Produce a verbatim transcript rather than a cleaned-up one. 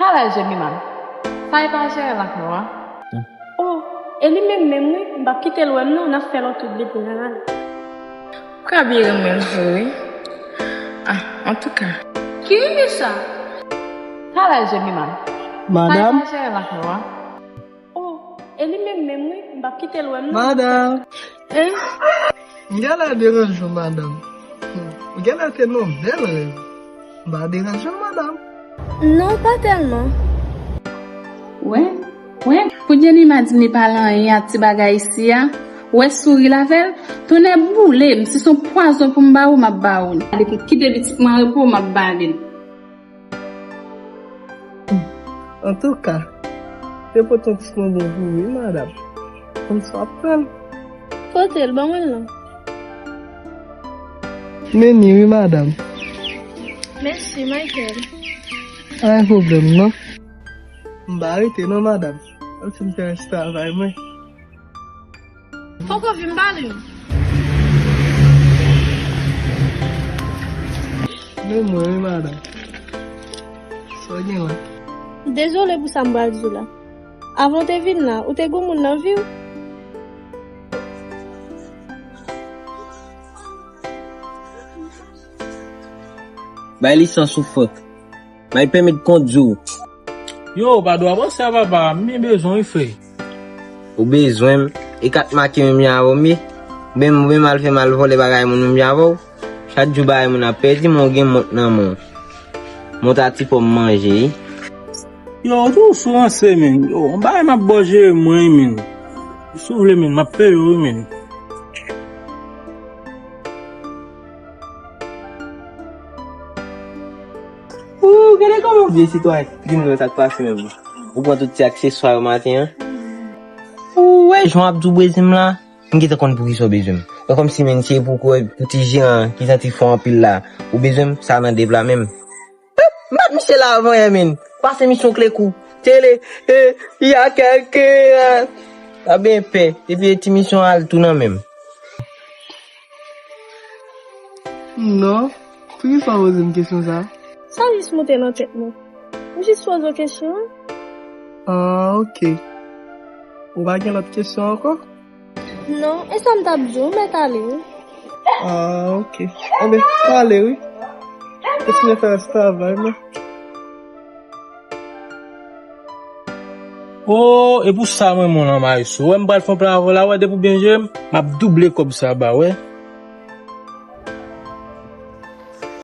Pale Jemima. Sa e pa Jere l ak nou an? Oh, e li menm menm wi, m p ap kite l wè m non, n ap fè lòt tout depi nan ale. Ou ka byen renmen l vre wi. Ah, antouka. Kiyès sa? Pale Jemima. Madam. Sa e pa Jere l ak nou an? Oh, e li menm menm wi, m p ap kite l wè m non. Madam. Hein? M genlè deranje w, madanm. M genlè te nan yon bèl rèv. M pa deranje w, madanm? Non, pa tèlman. Wè, wè, pou Jemima di m li pa lan anyen ak ti bagay isi a, wè souri l avè l, tonnè boule m, si se yon pwazon pou m ba ou, m ap ba ou l. Gade pou kite pitit mwen repo, m ap ba li l. Antouka, te pote yon ti bonbon pou ou wi, madanm. Konn sa w ap pran l. Kote l? Ban mwen l non. Men ni wi, madanm. Mèsi, Michael. Pa gen pwoblèm non. M pa rete non, madanm. Ann fin fè rès travay mwen. Poko vin pale m. Men mwen wi, madanm. Sa w gen la? Dezole pou sa m pral di w la. Avan w te vin la, ou te gon moun nan vi w? Bay li san soufrans. May pèmèt kondui w. Yo, ou pa dwe panse a papa, m byen bezwen w wi, frè. Ou bezwen m? E kat make menm jan avè w m ye? Oubyen m, oubyen m al fè m al vòlè bagay moun menm jan avè w? Chak jou bagay moun ap pèdi, men w gen mont nan men w. Mont a ti pòm manje wi. Yo, ou toujou sou ranse, men. Yo, yon bagay m ap ba w jere mwen wi, men. Si w vle, men, m ap peye w wi, men. Ooh, gade kòman w vye sitwayen. Di m non sa k pase menm. Ou pran tout ti akseswa yo maten an. Ooh, wè jan w ap di w bezwen m la. M gentan konn poukisa w bezwen m. Wè kòmsi menm se pou kwè pou ti jeran ki santi fò anpil la. Ou bezwen m sa nan de pla menm. M bat misye la avan yè menm. Pase misyon klekou. Tele, e, y a kèlke, e, a ben pè. Epi ti misyon al tou nan menm. Non. Poukisa w poze m kesyon sa? Sa jis moute nan tèt mwen. M jis poze w kesyon an. Ah, ok. Ou pa gen lòt kesyon ankò? Non, e sa m t ap di w, mèt ale wi. Ah, ok. Anben, pale wi. Kontinye fè rès travay mwen. Oh, e pou sa mwen, mon anmay sou. Wè m pral fè yon plan avè w la, wè, depi w byen jere m, m ap double kòb sa ba, wè.